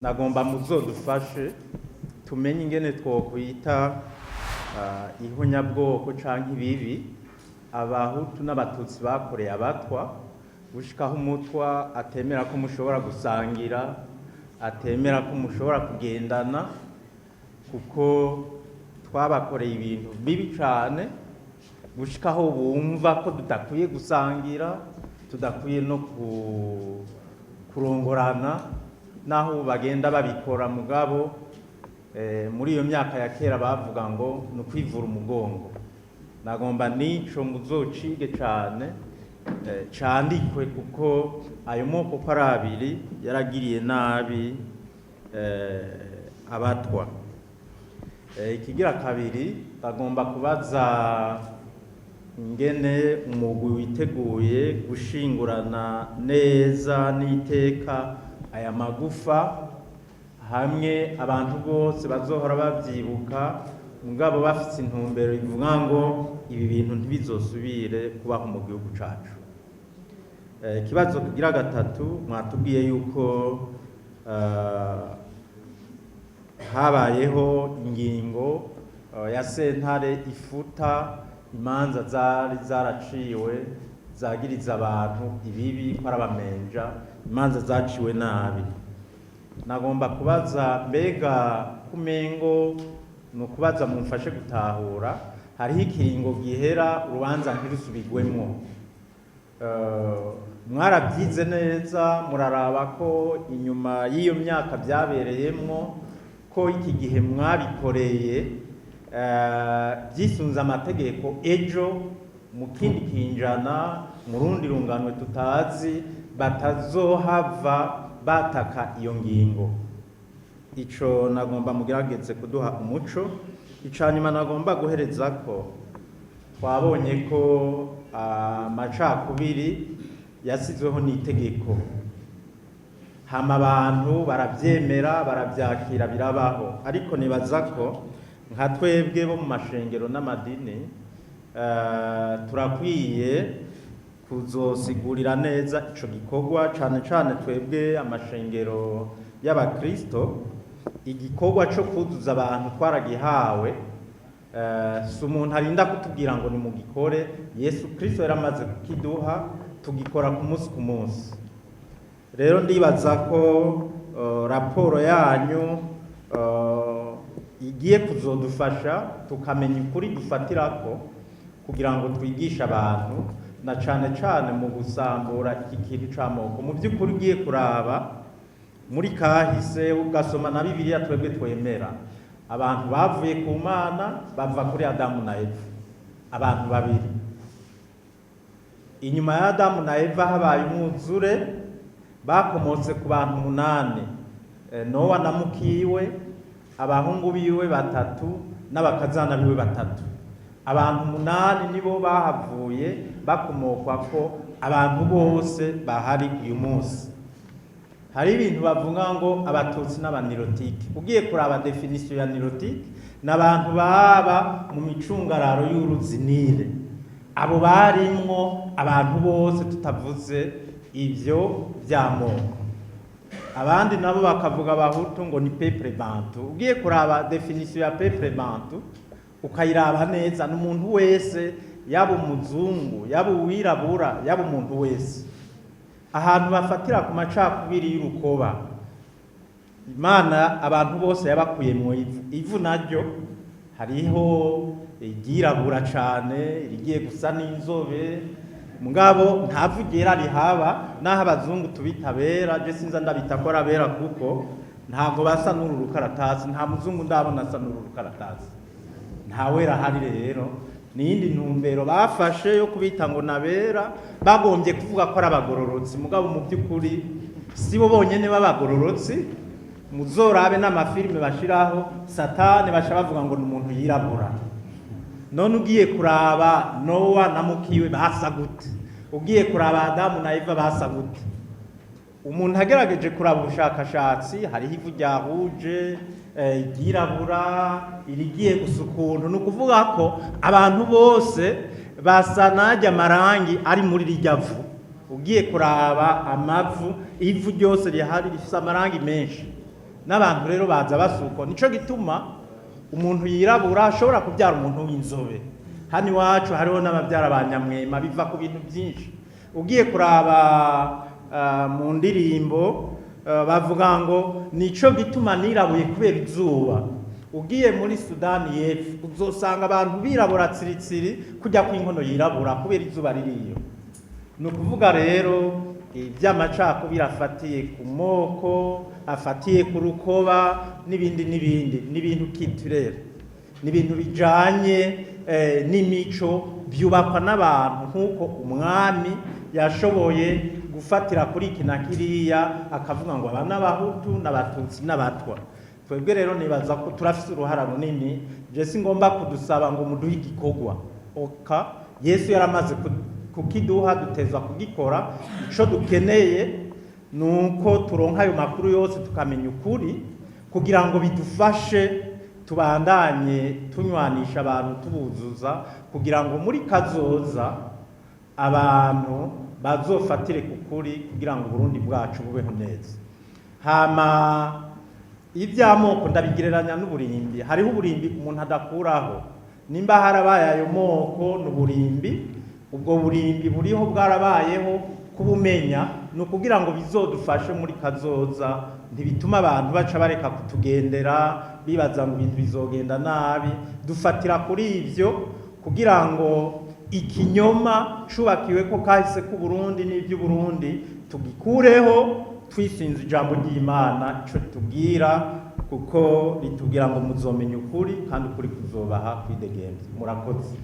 Nagomba muzodufashe tumenye ingene twokwita ihonyabwoko canke ibibi Abahutu n'Abatutsi bakoreye Abatwa, gushikaho Umutwa atemera ko mushobora gusangira, atemera ko mushobora kugendana, kuko twabakoreye ibintu bibi cane gushikaho bumva ko tudakwiye gusangira, tudakwiye no kurongorana, naho bagenda babikora. Mugabo muri iyo myaka ya kera bavuga ngo ni ukwivura umugongo. Nagomba nico muzocige cane, candikwe, kuko ayo moko uko ari abiri yaragiriye nabi Abatwa. Ikigira kabiri, bagomba kubaza ingene umugwi witeguye gushingurana neza n'iteka aya magufa, hamwe abantu bose bazohora bavyibuka, mugabo bafise intumbero ivuga ngo ibi bintu ntibizosubire kubaho mu gihugu cacu. Ikibazo kigira gatatu, mwatubwiye yuko habayeho ingingo ya sentare ifuta imanza zari zaraciwe zagiriza abantu ibibi ko ari abamenja, imanza zaciwe nabi. Nagomba kubaza, mbega kumengo ni ukubaza mumfashe gutahura, hariho ikiringo gihera urubanza ntirusubigwemwo. Mwarabyize neza, muraraba ko inyuma y'iyo myaka byabereyemwo, ko iki gihe mwabikoreye byisunze amategeko, ejo mu kindi kinjana, mu rundi runganwe tutazi, batazohava bataka iyo ngingo? Ico nagomba mugerageze kuduha umuco. Ica nyuma nagomba guhereza ko twabonye ko amacakubiri yasizweho n'itegeko, hama abantu baravyemera, baravyakira, birabaho. Ariko nibaza ko nka twebwe bo mu mashengero n'amadini turakwiye kuzosigurira neza ico gikorwa, cane cane twebwe amashengero y'Abakristo. Igikorwa co kuzuza abantu twaragihawe, si umuntu arinda kutubwira ngo nimugikore. Yesu Kristo yaramaze kukiduha, tugikora ku munsi ku munsi. Rero ndibaza ko raporo yanyu igiye kuzodufasha tukamenya ukuri dufatirako kugira ngo twigishe abantu, na cane cane mu gusambura iki kintu c'amoko. Mu by'ukuri, ugiye kuraba muri kahise, ugasoma na Bibiliya, twebwe twemera abantu bavuye ku Mana, bava kuri Adamu na Eva, abantu babiri. Inyuma ya Adamu na Eva habaye umwuzure, bakomotse ku bantu umunani: Nowa na mukiwe, abahungu biwe batatu n'abakazana biwe batatu. Abantu umunani nibo bahavuye bakomokwa ko abantu bose bahari uyu munsi. Hari ibintu bavuga ngo Abatutsi n'aba Nilotiques. Ugiye kuraba définition ya Nilotique, ni abantu baba mu micungararo y'uruzi Nile. Abo barimwo abantu bose, tutavuze ivyo vy'amoko. Abandi nabo bakavuga Abahutu ngo ni peuple bantu. Ugiye kuraba définition ya peuple bantu, ukayiraba neza, ni umuntu wese, yaba umuzungu, yaba uwirabura, yaba umuntu wese. Ahantu bafatira ku macakubiri y'urukoba, Imana abantu bose yabakuye mu ivu. Ivu naryo hariho iryirabura cane, irigiye gusa n'inzobe, mugabo nta vu ryera rihaba, naho abazungu tubita bera. Je sinza ndabita ko ari abera, kuko ntabwo basa n'uru rukaratasi. Nta muzungu ndabona asa n'uru rukaratasi, nta wera ahari. Rero niyindi ntumbero bafashe yo kubita ngo nabera, bagombye kuvuga ko ari abagororotsi, mugabo mu by'ukuri si bo bonyene b'abagororotsi. Muzorabe n'amafilime bashiraho Satani, basha bavuga ngo ni umuntu yirabura. None ugiye kuraba Nowa na mukiwe basa gute? Ugiye kuraba Adamu na Eva basa gute? Umuntu agerageje kuraba ubushakashatsi, hariho ivu ryahuje, iryirabura, irigiye gusa ukuntu. Ni ukuvuga ko abantu bose basa n'ajya amarangi ari muri rirya vu. Ugiye kuraba amavu, ivu ryose rihari rifise amarangi menshi. N'abantu rero baza basuko. Nico gituma umuntu yirabura ashobora kubyara umuntu w'inzobe. Hano iwacu hariho n'ababyara ba nyamwema, biva ku bintu byinshi. Ugiye kuraba mu ndirimbo, bavuga ngo nico gituma nirabuye kubera izuba. Ugiye muri Sudani y'Epfo uzosanga abantu birabura tsiritsiri kujya kw'inkono yirabura kubera izuba ririyo. Ni ukuvuga rero iby'amacakubiri afatiye ku moko, afatiye ku rukoba n'ibindi n'ibindi, n'ibintu culturel, ni ibintu bijanye n'imico, byubakwa n'abantu, nk'uko umwami yashoboye gufatira kuri iki na kiriya akavuga ngo aba n'Abahutu n'Abatutsi n'Abatwa. Twebwe rero nibaza ko turafise uruhara runini. Je singomba kudusaba ngo muduhe igikorwa oka Yesu yaramaze kukiduha, dutezwa kugikora. Ico dukeneye ni uko turonka ayo makuru yose, tukamenya ukuri, kugira ngo bidufashe tubandanye tunywanisha abantu, tubuzuza, kugira ngo muri kazoza abantu bazofatire ku kuri, kugira ngo Uburundi bwacu bubeho neza. Hama iby'amoko ndabigereranya n'uburimbi. Hariho uburimbi umuntu adakuraho. Nimba harabaye ayo moko, ni uburimbi. Ubwo burimbi buriho, bwarabayeho. Kubumenya ni ukugira ngo bizodufashe muri kazoza, ntibituma abantu baca bareka kutugendera bibaza ngo ibintu bizogenda nabi. Dufatira kuri ibyo kugira ngo ikinyoma cubakiwe ko kahise k'Uburundi n'iby'Uburundi tugikureho, twisinze ijambo ry'Imana ico ritubwira, kuko ritubwira ngo muzomenya ukuri kandi ukuri kuzobaha kwidegembya. Murakoze.